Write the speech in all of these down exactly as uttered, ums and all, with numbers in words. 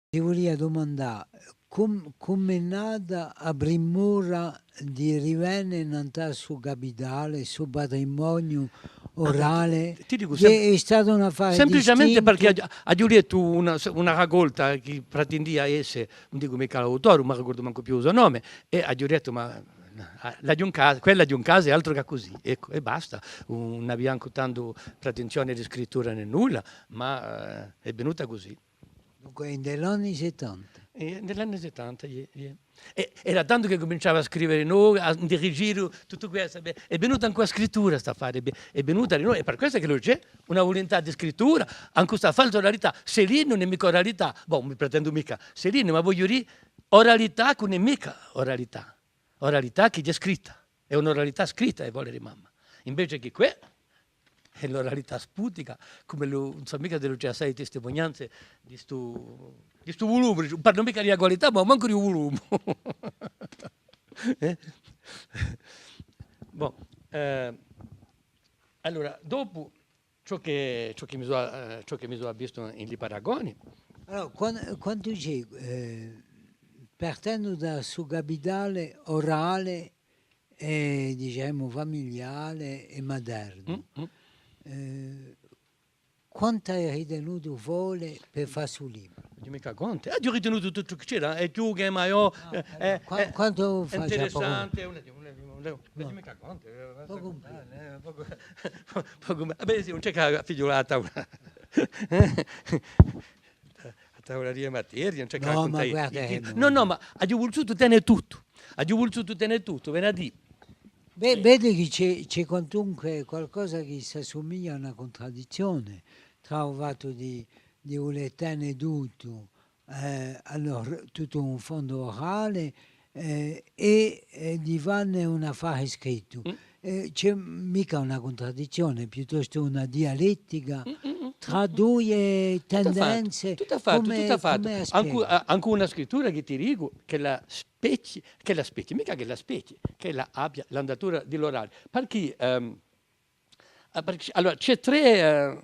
Ti vulia dumandà, cum-, cum'hè nata a primura di rivene nant'à stu capitale, stu patrimoniu orale, ti dicu, chì hè stata un affare semplicemente distintu. Perchè aghju, aghju lettu una, una racolta chì pretendia esse, ùn dicu micca l'autore, ùn mi ricordu mancu più u so nome, è aghju dettu, ma, ah, l'aghju in casa, quella l'aghju in casa, hè altru chè cusì, eccu, è basta. Ùn avia ancu tantu pretensione di scrittura nè nulla, ma, eh, hè venuta cusì. Dunque, in l'anni settanta. Eh, in l'anni settanta, iè, iè. È, era tantu chì cuminciava à scrive, nò, à, in rigiru, tuttu questu, bè, hè venuta ancu a scrittura, st'affare, bè, hè venuta di novu, hè per questu chì ci hè una vulintà di scrittura, ancu sta falsa oralità. Céline ùn hè micca oralità, bò, ùn mi pretendu micca Céline, ma vogliu dì oralità chì ùn hè micca oralità. Oralità chì hè scritta, hè un'oralità scritta, e vole dì mamma. Invece chì quì hè l'oralità sputica, cum'è lu, ùn sò micca s'ellu ci hè assai testimunianze di stu, di stu vulumu, ùn parlu micca di a qualità, ma mancu di u vulumu. Eh? Bon, eh, allora, dopu, ciò chì, ciò chì mi sò, eh, ciò chì mi sò avvistu in li paragoni. Allora, quan-, quandu ci hè, eh, partendu da stu capitale orale è, dicemu, famigliale è maternu, mm, mm, eh, quantu ai ritenutu fole per fà stu libru? Ùn aghju micca contu. Eh, aghju ritenutu tuttu ciò chì c'era, è chjuche, è maiò, ah, eh, allora, eh, qua-, eh, quantu face à pocu? Interessante, ùn aghju, ùn aghju, ùn aghju, ùn aghju micca contu, eh, pocu, eh, pocu, pocu, eh, bè, sì, ùn ci hè chè a figliulata, a tavula di e materie, ùn ci hè chè... Nò, ma guarda, eh, nò, nò, ma aghju vulsutu tene tuttu, aghju vulsutu tene tuttu, vene à dì. Bè, vedi chì ci hè, ci hè quantunque qualcosa chì s'assumiglia à una cuntradizzione trà u fattu di, di vulè tene tuttu, eh, allora, tuttu un fondu orale, eh, è, eh, di fanne un affare scrittu. Mm. Eh, ci hè micca una cuntradizzione, piuttostu una dialettica, mm, mm, mm, trà duie tendenze. Tuttu à fattu, tuttu à fattu, tuttu à fattu. Cum'è, cum'è a spieghi? Ancu, a-, ancu una scrittura chì ti dicu, chì la spechji-, chì la spechji-, micca chì la spechji, chì ella abbia l'andatura di l'orale. Perchè, ehm, Ah, perchè, allora, ci hè trè, eh,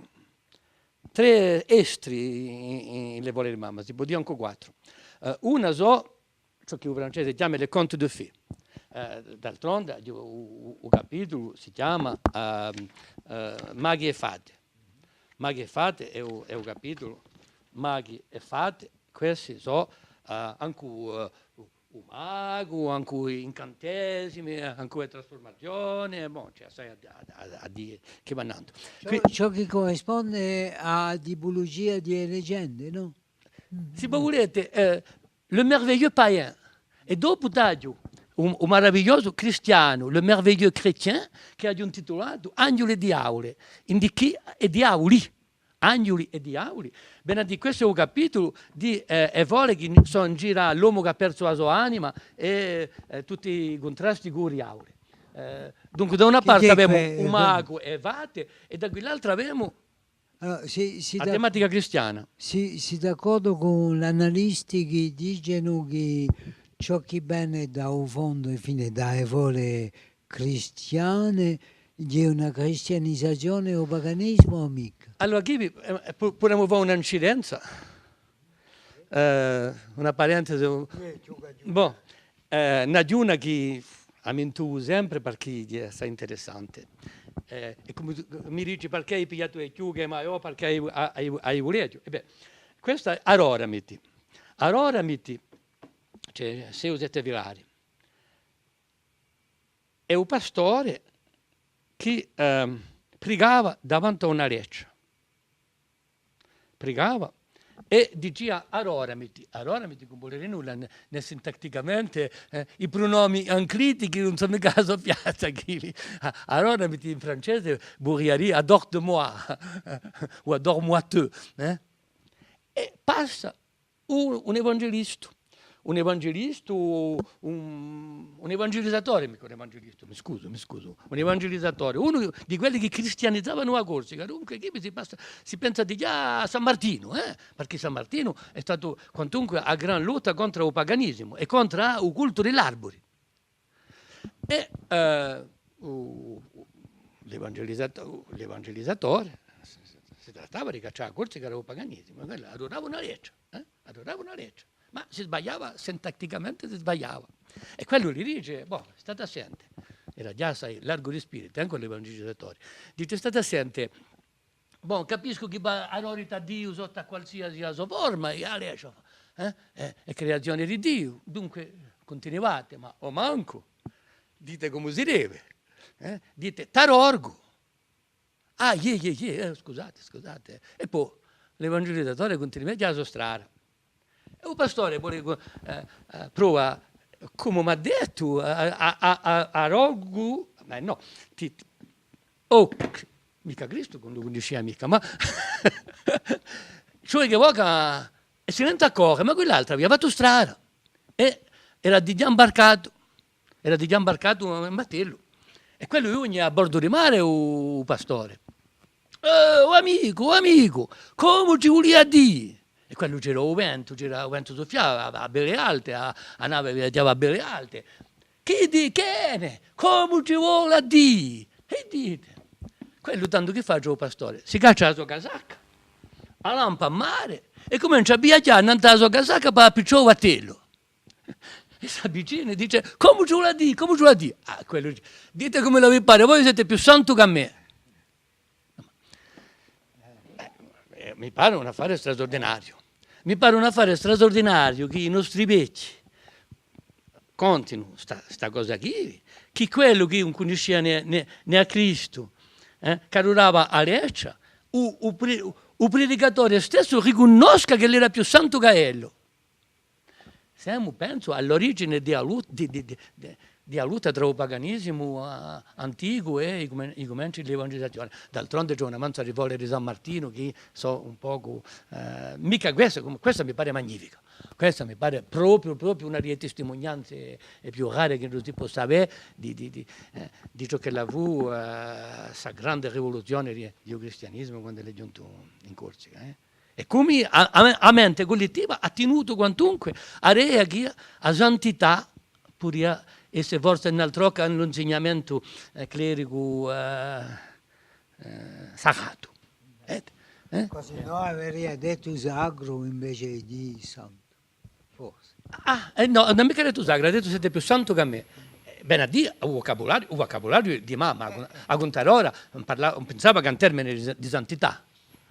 trè estri in, in, in le Fole di Mamma, si pò dì ancu quattru. Eh, una sò ciò chì u francese chjama les contes de fées. Eh, d'altronde, u, u, u capitulu si chjama, ehm, eh, Maghi è fate. Maghi è fate hè u, hè u capitulu, Maghi è fate, questi sò, eh, ancu, eh, u magu, ancu incantesimi, ancu e trasfurmazione, bon, ci hè assai à, à, à, à dì chì v'hà nantu. Ciò, quì, ciò chì currisponde à a tipulugia di e legende, nò? Sì vo vulete, eh, le merveilleux païen. È dopu t'aghju u, u maravigliosu cristianu, le merveilleux chrétien, chì aghju intitulatu Anghjuli è diavuli, in di chì, è diavuli. Anghjuli è diavuli. Vene à dì, questu hè u capitulu di, eh, e fole chì sò in giru à l'omu chì hà persu a so anima è, eh, tutti i cuntrasti cù u diavuli. Eh, dunque, da una parte avemu u magu è e fate, è da quill'altra avemu a tematica cristiana. Allora, sì, sì, d'ac-, sì, sì d'accordu cù l'analisti chì dicenu chì ciò chì vene da u fondu, infine, da e fole cristiane, di una cristianizazione o paganismu o micca? Allora, quì, eh, pu-, pudemu fà una incidenza, eh, una parentesi. Bon, eh, n'aghju una chì ammintu sempre perchè hè assai interessante. Eh, è cum'è tù mi dici, perchè ai pigliatu e chjuche, ma eiu perchè ai, ai, ai vuleghju. È bè, questa hè Aroramiti. Aroramiti, ci hè sei o sette filari. Hè u pastore chì, ehm, prigava davanti à una leccia. Prigava è dicia: "Aroramiti." Aroramiti ùn vole dì nulla, nè, nè sintatticamente, eh, i prunomi anclitichi ùn sò micca a so piazza, chì, a-, "Aroramiti" in francese vuleria dì "adore-moi", o "adore-moi-te", eh? È passa un, un evangelistu, un evangelistu, un, un evangelizatore, micca un evangelistu, mi scusu, mi scusu, un evangelizatore, unu di quelli chì cristianizavanu a Corsica, dunque, chì si passa, si pensa digià à San Martinu, eh? Perchè San Martinu hè statu, quantunque, a gran lotta contr'à u paganisimu è contr'à u cultu di l'arburi. È, eh, u, u, l'evangelizato-, l'evangelizatore, si, si, si trattava di caccià a Corsica da u paganisimu, è quellu adurava una leccia, eh? Dava una leccia. Ma si sbagliava, sintatticamente si sbagliava. È quellu li dice, bò, state à sente, era ghjà assai largu di spiritu, eh, quell'evangelizatore. Dice, state à sente, bò, capiscu chì và à adorà à Diu sottu à qualsiasi a so forma, è a leccia, eh, hè, hè creazione di Diu, dunque cuntinuate, ma omancu, dite comu si deve, eh, dite, t'adorgu. Ah, iè, iè, iè, eh, scusate, scusate. È po l'evangelizatore cuntinuava a so strada. È u pastore puru, eh, eh, prova, comu m'hà dettu, a, a, a, a, adorgu, ma nò, ti, oh, micca Cristu, ùn lu cunniscia micca, ma ci vole chì voca, è si ne accorge, ma quill'altru avia fattu strada. È era digià imbarcatu. Era digià imbarcatu in battellu. È quellu ghjunghje à bordu di mare u, u pastore. Eh, o amicu, o amicu, comu ci vulia à dì? È quellu c'era u ventu, c'era u ventu suffiava à, à vele alte, a, a nave viaghjava à vele alte. Chì dì, chì ne? Comu ci vole à dì? È dite. Quellu tantu chì face u pastore? Si caccia a so casacca, a lampa à mare è cumencia à viaghjà annant'à a so casacca pà appiccià u battellu. È s'avvicina è dice: «Comu ci vole à dì? Comu ci vole à dì?» Ah, quellu dice: «Dite comu la vi pare, voi site più santu chè mè.» Eh, eh, mi pare un affare strasurdinariu. Mi pare un affare strasurdinariu chì i nostri vechji continu sta, sta cosa quì, chì quellu chì ùn cunniscia nè, nè, nè à Cristu, eh, chì adorava a leccia, u, u pre-, u predicatore stessu ricunnosca ch'ellu era più santu chè ellu. Semu, pensu, à l'origine di a lut-, di, di, di, di, di a lutta trà u paganisimu, eh, anticu è i cumen-, i cumenci di l'evangelizazione. D'altronde ci hè una manza di fole di San Martinu chì sò un pocu, eh, micca queste, cum-, questa mi pare magnifica. Questa mi pare propiu, propiu una di e testimunianze, eh, più rare chì ùn si possa avè di, di, di, eh, di ciò ch'ella fù, eh, sta grande rivoluzione di, di u cristianisimu quand'ellu hè ghjuntu in Corsica, eh. È cum'è a, a, a mente cullettiva hà tinutu quantunque a idea chì a santità pudia esse forse un altru chè l'insignamentu, eh, clericu, eh, eh, sacratu. Eh? Eh? Cusì nò, averia dettu sacru invece di santu. Forse. Ah, eh, nò, ùn hà micca dettu sacru, hà dettu: «Site più santu chè mè.» Eh, vene à dì, u vucabulariu, u vucabulariu di mamma, a cun-, a cuntadora, ùn parla-, ùn pinsava chè in termini di sa-, di santità,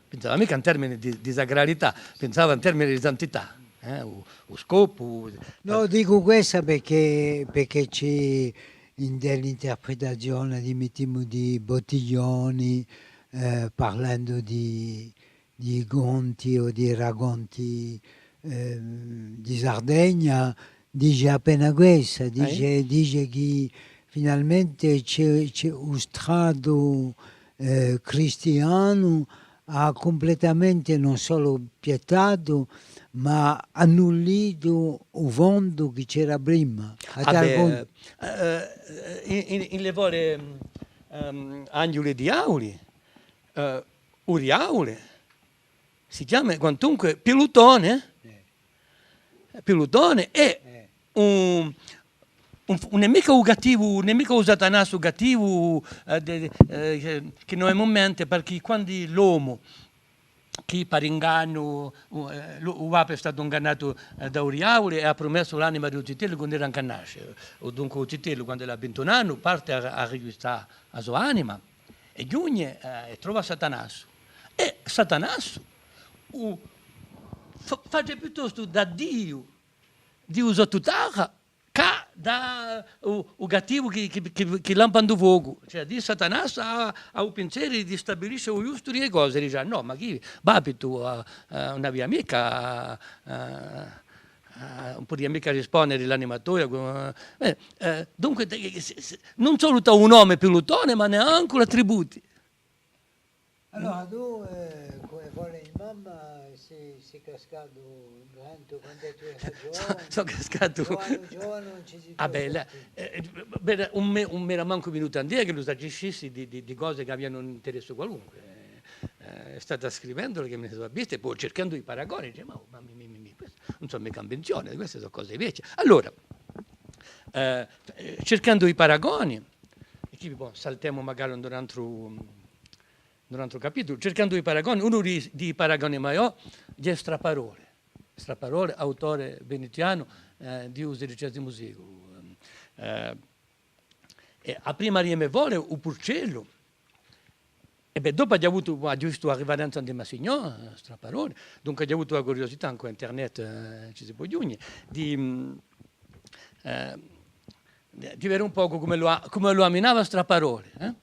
pinsava micca in termini di, di sacralità, pinsava in termini di santità, eh, u, u scopu, u... Nò, dicu questa perchè, perchè ci hè in l'interpretazione di, mettimu, di Bottiglioni, eh, parlendu di, di conti o di raconti, ehm, di Sardegna, dice appena questa, dice, dice chì finalmente ci hè, ci hè u stratu, eh, cristianu hà cumpletamente non solu piattatu, ma annullitu u fondu chì c'era prima. Ah, bè, eh, in, in, in le fole, ehm, Anghjuli è Diavuli, eh, u diavule si chjama quantunque Pilutone, eh? Pilutone hè un, un, ùn hè micca u cattivu, ùn hè micca u Satanassu cattivu, eh, de, de, eh, chì, chì no emu in mente, perchè quandu l'omu chì per ingannu, u, eh, lu, u babbu hè statu ingannatu, eh, da u diavule è hà prumessu l'anima di u zitellu quandu era incà nasce. O dunque u zitellu, quandu l'hà vinti un annu, parte à, à riquistà a so anima è ghjunghje, eh, è trova Satanassu. È Satanassu u fa-, face piuttostu da Diu, Diu sottu tarra, chè da u, u cattivu chì, chì, chì, chì lampa in u focu. Cioè, di Satanassu hà, hà u pinseru di stabilisce u ghjustu di e cose, dice: «Ah, nò, ma chì, babbu, tù, eh, eh, ùn avia micca, eh, eh, ùn pudia micca risponde l'anima toia, eh, eh, dunque, eh, s-, s-, ùn solu t'hà u nome Pilutone, ma n'hà ancu l'attributi.» Allora tù, eh, cum'è fole di mamma, sì, sì cascatu in drentu quandu tù eri ghjovanu? Sò, sò cascatu. Ghjovanu, ghjovanu ùn ci si... Ah, bè, la, eh, bè, ùn mi, ùn m'era mancu vinutu in idea ch'ellu s'agiscissi di, di, di cose chì avianu un interessu qualunque. Eh, eh, hè stata scrivendule chì mi ne sò avvistu, è po circhendu i paragoni, dice: «Ma, ma mi, mi, mi, mi, queste ùn sò micca invenzione, queste sò cose vechje.» Allora, eh, eh, circhendu i paragoni, è quì, bon, saltemu magari in un antru, in un antru capitulu, circhendu i paragoni, unu di, di i paragoni maiò, hè Straparole. Straparole, autore venetianu, eh, di u sedicesimu seculu. Eh, è a prima di e me fole, u Purcellu. È bè, dopu aghju avutu, aghju vistu a riferenza di Massignon, eh, Straparole, dunque aghju avutu a curiosità, incù internet, eh, ci si pò ghjunghje, di, mm, eh, di, di vede un pocu cumu lu, cumu lu amminava Straparole, eh?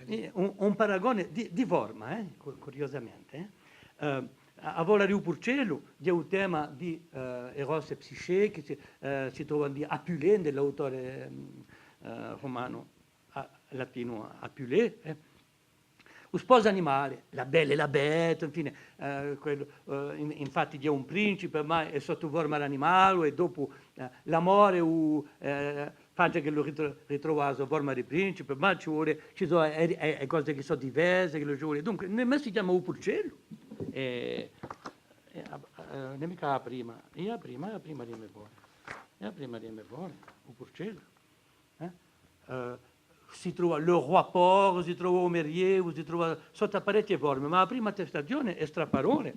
È un, un paragone di, di forma, eh, cu-, curiosamente, eh. Eh, a, a fola di u Purcellu, hè u tema di, eh, Eros è Psiche, chì si, eh, si trova in Apulée, di l'autore, ehm, eh, romanu, a-, latinu Apulée, eh. U sposu animale, la Belle et la Bête, infine, eh, quellu, eh, in-, infatti hè un principe, ma hè sottu forma d'animale, è dopu, eh, l'amore, u, eh, face ch'ellu ritro-, ritrova a so forma di principe, ma ci vole, ci sò e, e, e cose chì sò diverse, chì ci vole. Dunque, ne, ma si chjama u Purcellu, è, è, eh, ùn hè micca a prima, hè a prima, hè a prima di e me fole, hè a prima di e me fole, u Purcellu, eh? Eh, si trova le roi porc, si trova u merieu, si trova sottu à parechje forme, ma a prima attestazione hè Straparole.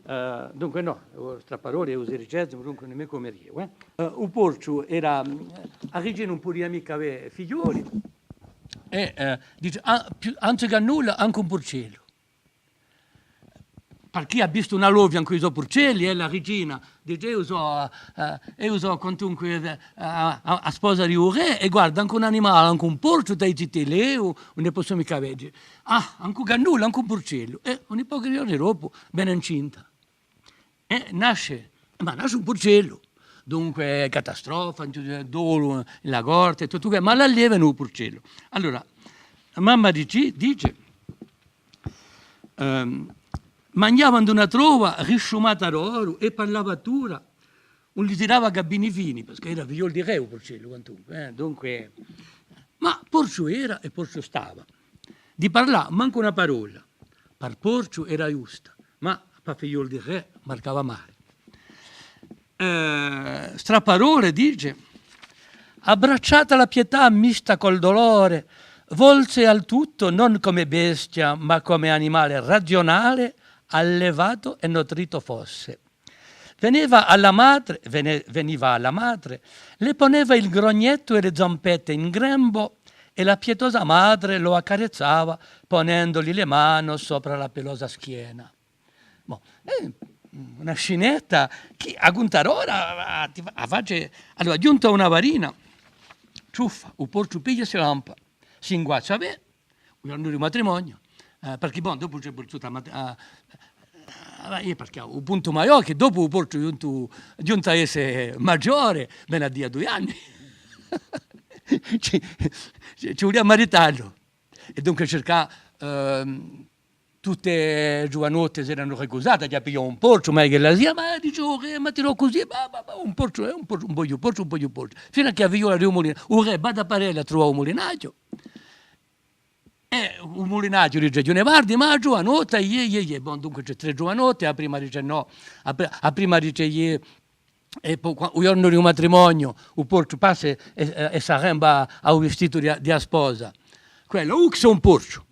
Eh, dunque nò, u Straparole hè u sedicesimu, dunque ùn hè micca u merieu, eh. Eh, u porcu era, mm, a regina ùn pudia micca avè figlioli. È, eh, dice, ah, più, anzi chè nulla, ancu un purcellu. Parchì hà vistu una lovia incù i so purcelli, è la regina dice, eiu sò, eh, eiu sò quantunque, eh, a, a, a sposa di u rè, è guarda, ancu un animale, ancu un porcu, t'hà i zitelli, eiu ùn ne possu micca vede. Ah, ancu chè nulla, ancu un purcellu. È un pocu di ghjorni dopu, vene incinta. È nasce, ma nasce un purcellu. Dunque, catastrofa, dolu in la corte, tuttu què, ma l'allevanu u purcellu. Allora, a mamma dice, dice, ehm, manghjava in una trova risciumata d'oru è parlava dura, ùn li si dava chè vini fini, perchè era figliolu di rè u purcellu, quantunque, eh, dunque, ma porcu era è porcu stava. Di parlà mancu una parolla, par porcu era ghjusta, ma par figliolu di rè marcava male. Eh, Straparole dice, abbracciata la pietà mista col dolore, volse al tutto non come bestia, ma come animale razionale, allevato e nutrito fosse. Veniva alla madre, vene-, veniva alla madre, le poneva il grognetto e le zampette in grembo e la pietosa madre lo accarezzava ponendogli le mani sopra la pelosa schiena. Bon, hè una scenetta chì à cuntà ora, a, a, a face, allora, ghjunta una varina, ciuffa, u porcu piglia è si lampa, s'inguazza bè, u ghjornu di u matrimoniu, eh, perchè, bon, dopu ci hè vulsutu à mat-, à, à, eh, perchè u puntu maiò hè chì dopu u porcu ghjuntu, ghjuntu à esse maggiore, vene à dì à dui anni, ci, ci, ci vulia à maritallu. È dunque circà, ehm, tutte e ghjuvanotte s'eranu ricusate, chì pigliò un porcu, ma chì la zia, ma dice, u rè, ma ti lo cusì, ma, ma, ma, un porcu, eh, un porcu, ùn vogliu porcu, ùn vogliu porcu. Finu à chì a figliola di u mulin-, u rè và da parellu à truvà u mulinaghju. È u mulinaghju dice, ghjunghje tardi, ma a ghjuvanotta, iè, iè, iè. Bon, dunque ci hè trè ghjuvanotte, a prima dice nò, a pri-, a prima dice iè, è po qua-, u ghjornu di u matrimoniu, u porcu passa è, è, è s'arremba à u vistitu di a, di a sposa. Quella, uh, chì sò un porcu!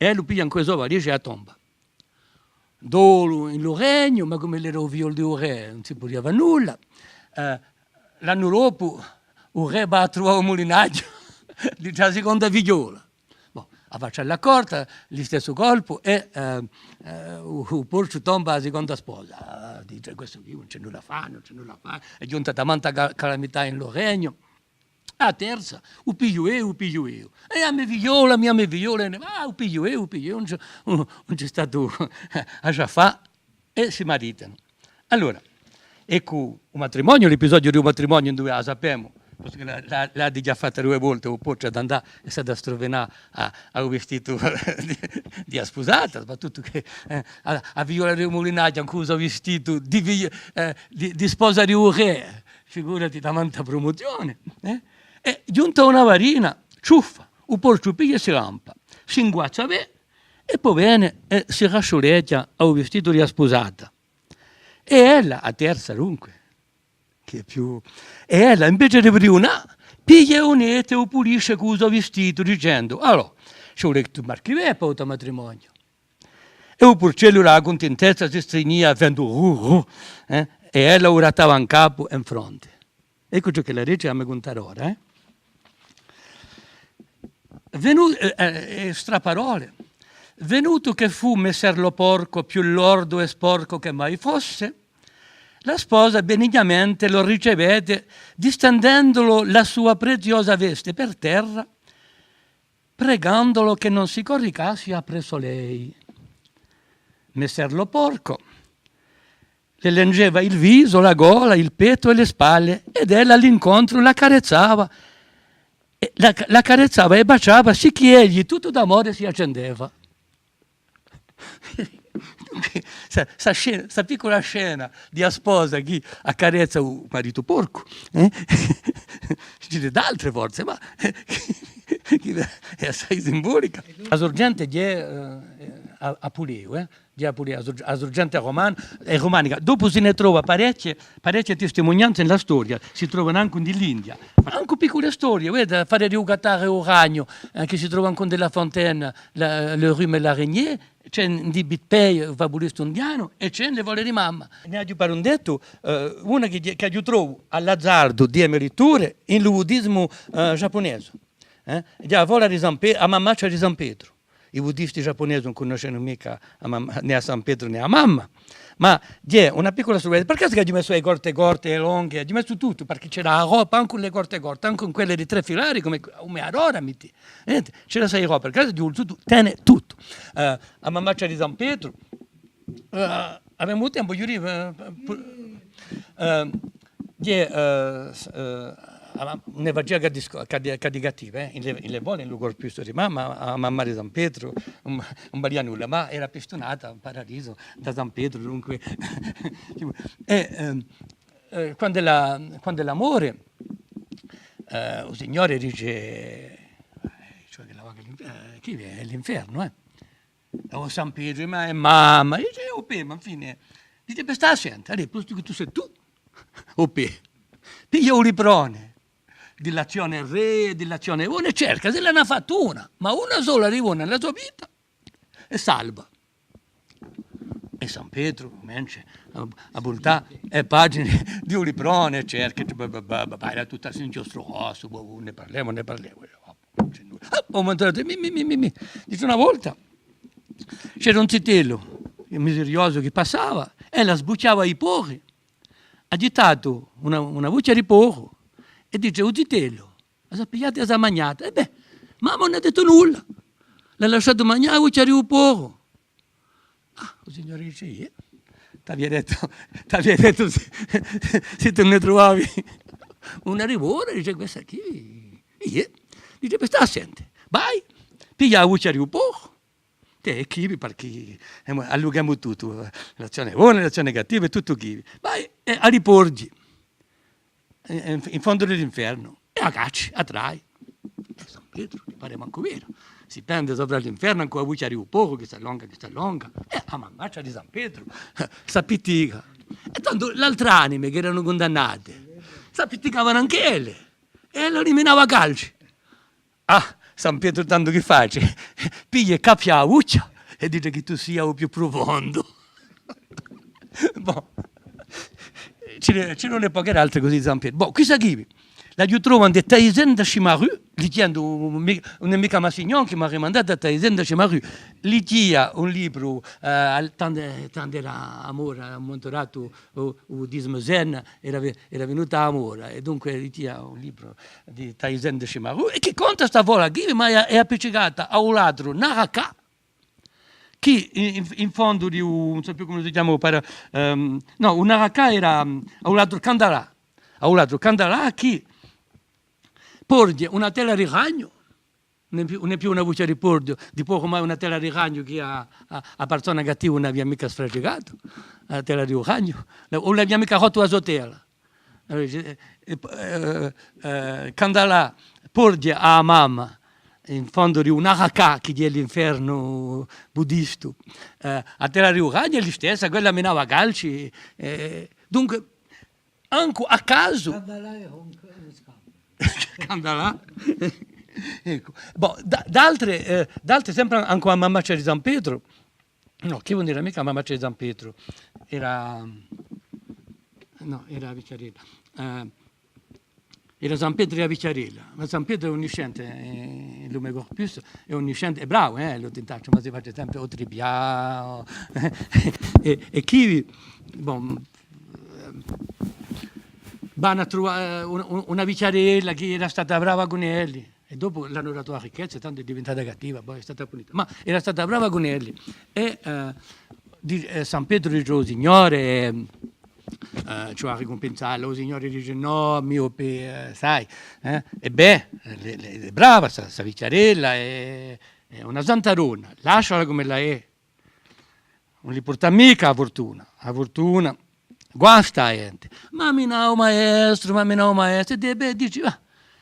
È ellu piglia incù e so valigie è a tomba. Dolu in lu regnu, ma cum'ellu era u figliolu di u rè, ùn si pudia fà nulla. Eh, l'annu dopu, u rè và à truvà u mulinaghju, dice, a siconda figliola. Bon, a faccia à l'accorta, listessu colpu, è, eh, eh, u, u porcu tomba à a siconda sposa. Ah, dice, questu quì ùn ci hè nulla à fà, ùn ci hè nulla à fà. Hè ghjunta tamanta ca-, calamità in lu regnu. A terza, u pigliu eiu, u pigliu eiu. È a me figliola, a me, a me figliola, è ne-, ah, u pigliu eiu, u pigliu eiu, ùn ci, ùn, ùn ci hè statu à ciò fà, è si maritanu. Allora, eccu u matrimoniu, l'episodiu di u matrimoniu induve a sapemu, perchè l'hà, l'hà, l'hà dighjà fatta duie volte, u porcu hà da andà è s'hà da struvinà à, à u vistitu di, di a spusata, soprattuttu chì, eh, a, a figliola di u mulinaghju incù u so vistitu di figli-, eh, di, di sposa di u rè. Figurati tamanta prumuzione, eh? È ghjunta una varina, ciuffa, u porcu piglia è si lampa, s'inguazza bè, è po vene è si rasciuleghja à u vistitu di a spusata. È ella, a terza dunque, chì hè più, è ella, invece di briunà, piglia è u nette è u pulisce cù u so vistitu, dicendu, allora, ci vole chì tù marchi bè pà u to matrimoniu. È u purcellu da a cuntintezza si stringhjia, fendu ru, ru, eh? è ella u grattava in capu è in fronte. Eccu ciò ch'ella dice, a mi cuntare ora, eh. Venu-, eh, eh, eh, straparole. Venutu chì fù messer lo porcu più lordu è sporcu chì mai fosse, la sposa benignamente lo ricevette, distendendolo la sua preziosa veste per terra, pregandolo chì non si coricasse appressu lei. Messer lo porcu le lingeva il visu, la gola, il pettu è le spalle, ed ella à l'incontru l'accarezzava, e la, l'accarezzava è baciava, sicchì egli tuttu d'amore si accendeva. Sta, sta scena, sta piccula scena di a sposa chì accarezza u maritu porcu, eh? Ci n'hè d'altre forse, ma chì hè assai simbolica. A surgente hè, eh, à, à Puleu, eh? Hè à Puleu, a sur-, a surgente romana, hè rumanica. Dopu si ne trova parechje, parechje testimunianze in la storia, si trovanu ancu in l'India. Ancu piccule storie, vedi, à fà ricattà u ragnu, eh, chì si trova ancu in La Fontaine, la, le rhume et l'araignée, ci hè in Di Bit Pei, u fabulistu indianu, è ci hè in Le vole di mamma. Ne aghju par un dettu, eh, una chì, chì aghju trovu à l'azardu di e me litture in lu buddisimu, eh, giappunesu. Eh? Hè a fola di San Pe-, a mammaccia di San Petru. I buddisti giappunesi ùn cunnoscenu micca a mam-, nè à San Petru nè à mamma. Ma hè una piccula surpresa, perchè s'aghju messu e corte corte è e longhe, aghju messu tuttu, perchè c'era a roba ancu in e corte corte, ancu in quelle di trè filari, cum'è, cum'è allora, metti. Nenti, c'era assai roba, perchè aghju vulsutu tene tuttu. Eh, a mammaccia di San Petru, eh, avemu tempu, Yuri, eh, pu-, eh, Ghjè, eh, s-, eh, a ma-, ùn ne facia chè di sc-, chè di, chè di cattive, eh. In Le, in Le vole, in lu corpusculu di mamma, a mamma di San Petru, ùn, ùn valia nulla, ma era pistunata in paradisu da San Petru, dunque. È, ehm, eh, quand'ella, quand'ella more, eh, u Signore dice, eh, cioè chì la vaga à l'in-, eh, chì hè l'infernu, eh. O San Petru, ma hè mamma. Dice, "Eh, o Pè, ma infine." Dice, "Bè, stà à sente, allez, postu chì tù sì tù, o Pè, piglia u librone di l'azzione rè è di l'azzione bona è cerca, s'ella n'hà fattu una, ma una sola di bona in la so vita, hè salva." È San Petru cumencia à, à vultà e pagine di u librone, è cerca, ba, ba, ba, ba, ba, era tuttu à inchjostru rossu, boh, ne parlemu, ne parlemu. Ah, u mangiate, mi, mi, mi, mi, mi. Dice, una volta c'era un zitellu miseriosu chì passava, è ella sbuchjava i porri, hà ghjittatu una, una buchja di porru è dice, "U zitellu, a s'hà pigliata è a s'hà magnata." È bè, mamma ùn hà dettu nulla, l'hà lasciatu magnà a buchja di u porru. Ah, u Signore dice, "Iè, t'avia dettu, t'avia dettu sì, sì tù ne truvavi una di bona", dice, "Questa quì, iè." Dice, "Bè, stà à sente, vai, piglia a buchja di u porru, tè, è chì vi, perchè, eh, allughemu tuttu, eh, l'azzione bona, l'azzione cattiva, è tuttu chì vi. Vai, è a li porghji in, in, in fondu di l'infernu, è a cacci, a trai." È San Petru, li pare mancu vera. Si pende sopra l'infernu, incù a buchja di u porru, chì s'allonga, chì s'allonga. È a mammaccia di San Petru s'appiccica. È tandu l'altre anime chì eranu cundannate, s'appiccicavanu anch'elle. È ella li minava calci. Ah, San Petru tandu chì face? Piglia è cappia a buchja è dice chì tù sia u più prufondu. Bon. Ci n'hè, ci n'hè poche altre cusì, San Petru. Bon, quissa quì, l'aghju trova in Des Thaïsiennes de Chimaru, lighjendu, ùn hè micca Massignon chì m'hà rimandatu à Thaïsiennes de Chimaru, lighjia un libru, eh, al-, tand'è, tand'era à Mora, à Monturatu, u, u buddisimu zen era ve-, era venutu à Mora, è dunque lighjia un libru di Thaïsiennes de Chimaru, è chì conta sta fola quì, ma hè, hè appiccicata à u ladru Naraka, chì in, in, in fondu di u, ùn sò più cumu si chjama, u para-, ehm, nò, u Naraka era, mm, à u ladru Kandala, à u ladru Kandala chì porghje una tela di ragnu, ùn hè più, ùn hè più una buchja di porghju, di porru, ma una tela di ragnu chì a, a, a parsona cattiva ùn avia micca sfracicatu, a tela di u ragnu, o ùn avia micca rottu a so tela. Allora, dice, eh, eh, eh, Kandala porghje à a mamma in fondu di u Naraka, chì hè l'infernu buddistu, eh, a tela di u ragnu hè listessa, quella minava calci, eh, dunque, ancu à casu. Kandala hè un, un scambio. Kandala. Eccu. Bon, da-, d'altre, eh, d'altre, sempre ancu a mammaccia di San Petru. Nò, chì ùn era micca a mammaccia di San Petru. Era, nò, era a Vicchiarella. Eh, era San Petru di a Vicchiarella, ma San Petru hè un niscente, eh, in Lume Corpus, hè un niscente, hè bravu, eh, l'hè tintacciu, ma si face sempre o tripià, o, è, è quì, bon, eh, vanu à truvà, eh, un, un, una vicchiarella chì era stata brava cun elli, è dopu l'anu datu a ricchezza, è tandu hè diventata cattiva, poi hè stata punita. Ma era stata brava cun elli. È, eh, di-, eh, San Petru dice: "O Signore, eh, eh, ci vole à ricumpensalla." O Signore dice: "Nò, miope, eh, sai, eh, è bè, l'hè, l'hè, l'hè brava sta, sta vicchiarella, hè, hè una santa donna, lasciala cum'è ella hè. Ùn li purtà micca a furtuna, a furtuna guasta a ghjente." "Ma mi nò, maestru, ma mi nò, maestru." È bè, dice, va,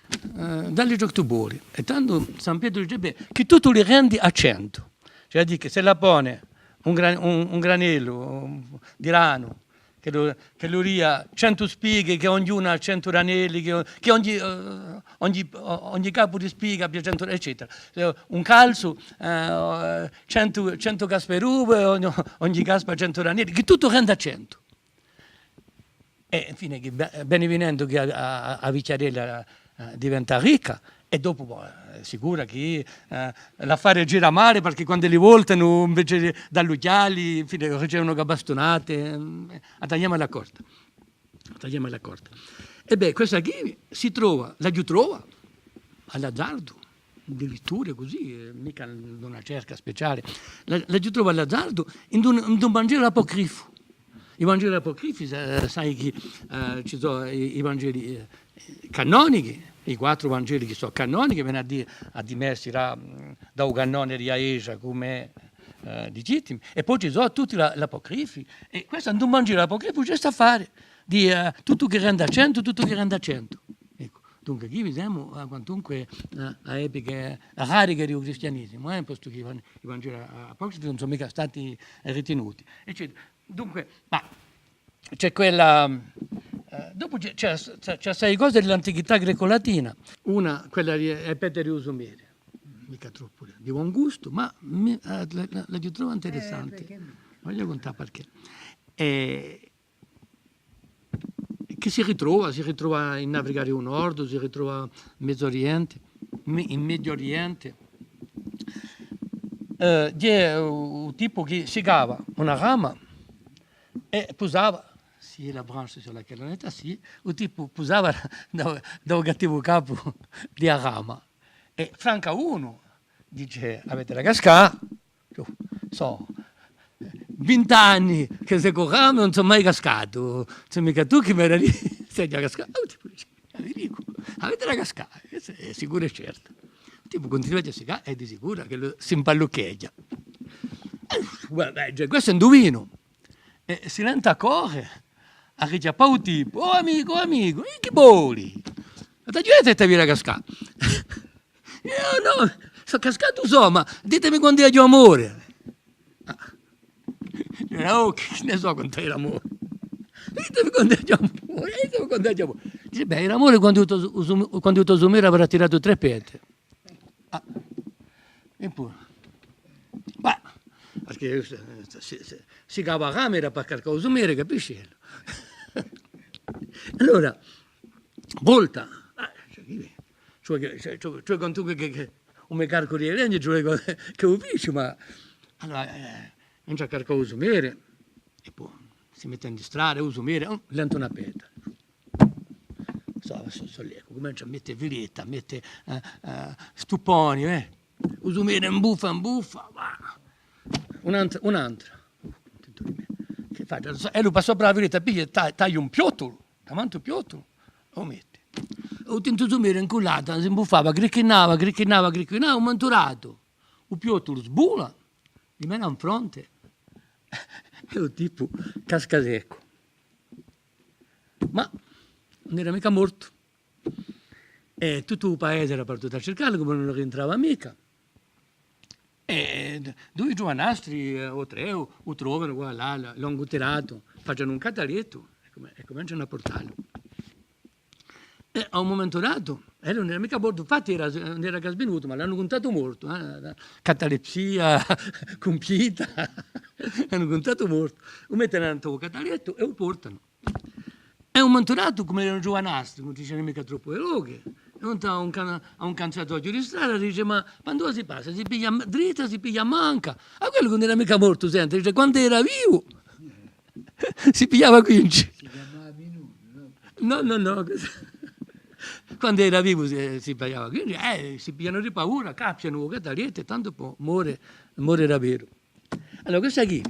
eh, dalli ciò chì tù voli. È tandu San Petru dice: "Bè, chì tù, tù li rendi à centu." Cioè, dice, s'ella pone un gran-, un, un granellu, un, di granu, ch'ellu, ch'ellu dia centu spighe, chì ognuna hà centu granelli, chì o-, chì ogni, eh, ogni, o-, ogni capu di spiga abbia centu, eccetera. Eh, un calzu, eh, centu, centu caspe d'uve, ogni, ogni caspa centu granelli, chì tuttu renda centu. È infine, chì ve-, vene vinendu chì a, a, a vicchiarella, eh, diventa ricca, è dopu, bò, hè sicura chì, eh, l'affare gira male, perchè quand'elli voltanu, invece di dalli ughjali, infine, ricevenu chè bastunate, ehm, a tagliemu à la corta. A tagliemu à la corta. È bè, questa quì si trova, l'aghju trova, à l'azardu, di letture cusì, eh, micca in una cerca speciale, la, l'aghju trova à l'azardu in un, in un Vangelu apocrifu. I Vangeli apocrifi, sa-, sai chì, eh, ci sò i, i Vangeli, eh, canonichi, i quattru Vangeli chì sò canonichi, vene à dì, à dì messi da, da u canone di a Ghjesgia cum'è, eh, ligittimi, è po ci sò tutti l'a-, l'apocrifi, è questu in un Vangelu apocrifu ci hè st'affare di, eh, tuttu chì rende à centu, tuttu chì rende à centu. Eccu, dunque, quì semu, eh, quantunque, eh, à epiche rariche di u cristianisimu, eh, postu chì i Van-, i Vangeli a-, apocrifi ùn sò micca stati ritinuti, eccetera. Dunque, ma ci hè quella, eh, dopu ci hè, ci hè, ci hè, ci hè assai cose di l'antichità grecolatina. Una, quella di, eh, Peteri u Sumere, micca troppu di, di bon gustu, ma mi, eh, la, la, l'aghju trovata interessante. Eh, perchè nò? Vogliu cuntà perchè. Eh, chì si ritrova, si ritrova in Africa di u Nordu, si ritrova in Mezu Oriente, in, in Mezu Oriente. Eh, hè u, u tipu chì sigava una rama è pusava, si la branche sur laquelle on est assis, u tipu pusava da, da u cattivu capu di a rama. È francu unu dice: "Avete da cascà." Sò vint'anni chì secu rame, ùn sò mai cascatu. Sè micca tù chì m'hai da dì s'aghju da cascà. Ah, u tipu dice: "Ah, vi dicu, avete da cascà, hè, hè sicuru è certu." U tipu cuntinua à sigà è di sicuru ch'ellu s'impalluccheghja. Eh, guarda, dice, questu hè induvinu. È si lenta à corre, à richjappà u tipu. "O amicu, o amicu, è chì voli? Ma t'aghju dettu chì t'aviu da cascà." "Eh, nò, sò cascatu, sò, ma ditemi quandu aghju à more." Ah. "Oh, chì ne sò quandu aghju à more? Ditemi quandu aghju à more, ditemi quandu aghju à more." Dice: "Bè, aghju à more quandu u to su-, u sum-, quandu u to sumere averà tiratu trè pete." Ah. È po, bah, perchè, eh, si, si, si cava a rama era per carcà u sumere, capisci? Allora, volta. Ah, cioè, chì, cioè, cioè, cioè, quantunque chì, chì, chì u me carcu di legnu, cioè, chì, chì u fici, ma, allora, eh, ùn ci hà carcà u sumere, è po si mette in distrada, u sumere, oh, lenta una peta. Sò, sò, sò, eccu, cumencia à mette filetta, à mette, eh, eh, stuponi, eh. U sumere imbuffa, imbuffa, và. Un'antra, un'antra. Chì facciu? È lu passa sopra a filetta, piglia, ta-, taglia un piottulu, davanti un piottulu, u mette. U tintu sumere incullatu, s'imbuffa, cricchinava, cricchinava, cricchinava, à un mumentu datu u piottulu sbula, li mena in fronte, è u tipu casca seccu. Ma ùn era micca mortu. È tuttu u paese era partutu à circallu, cum'è ùn rientrava micca. È dui ghjuvanastri, eh, o trè, u, u trovanu, quallà, l'anu tiratu, facenu un catalettu, è cume-, è cumencianu à purtallu. È à un mumentu datu, ellu ùn era micca mortu, infatti era, ùn era chè svinutu, ma l'anu cuntatu mortu, eh, catalepsia cumpiita, l'anu cuntatu mortu. U mettenu ind'u catalettu è u portanu. È un mantu datu, cum'ellu era un ghjuvanastru, ùn ci n'era micca troppu di lochi, è un, un can-, à un canzatoghju di strada dice: «Ma quandu si passa, si piglia a dritta, si piglia a manca?» Ma quellu ùn era micca mortu, sente, dice: «Quandu era vivu, si pigliava quindici.» Si chjamava Minutu, nò? Nò, nò, nò. Quandu era vivu si, si pigliava quindici, eh, si piglianu di paura, cappianu u cataliettu, tandu po more, more daveru. Allora, questa quì,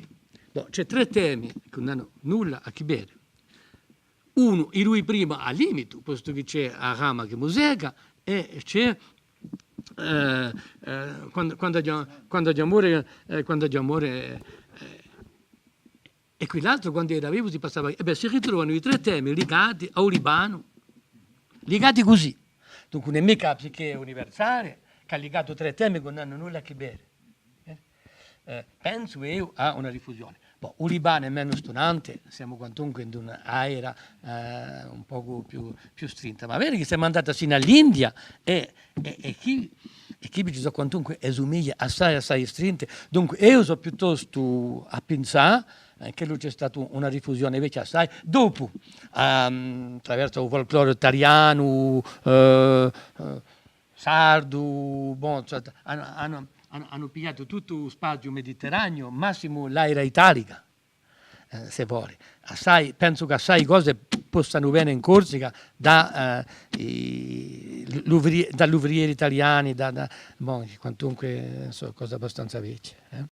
bò, ci hè trè temi chì ùn anu nulla à chì vede. Unu, i dui primi à limitu, postu chì ci hè a rama chì musega, è ci hè, eh, eh, quandu, quandu aghju, quandu aghju à more, eh, quandu aghju à more, eh, è quill'altru quandu era vivu si passava, è bè, si ritrovanu i trè temi ligati à u Libanu, ligati cusì. Dunque, ùn hè micca a psichè universale chì hà ligatu trè temi chì ùn anu nulla à chì vede. Eh, eh, pensu eiu à una diffusione. Bò, u Libanu hè menu stunante, simu quantunque in un'era, eh, un pocu più, più strinta, ma vedi chì simu andati sinu à l'India è, è, è chì, è chì ci sò quantunque e sumiglie assai, assai strinte. Dunque, eiu sò piuttostu à pinsà, eh, chì ci hè stata una diffusione vechja assai, dopu, ehm, attraversu u folklore talianu, eh, eh, sardu, bon, cioè, anu, anu, anu, anu pigliatu tuttu u spaziu mediterraniu, massimu l'era italica, eh, s'è vole. Assai, pensu chì assai cose possanu vene in Corsica da, eh, i, l'uvri-, da l'uvrieri taliani, da, da, bon, quantunque, sò cose abbastanza vechje, eh.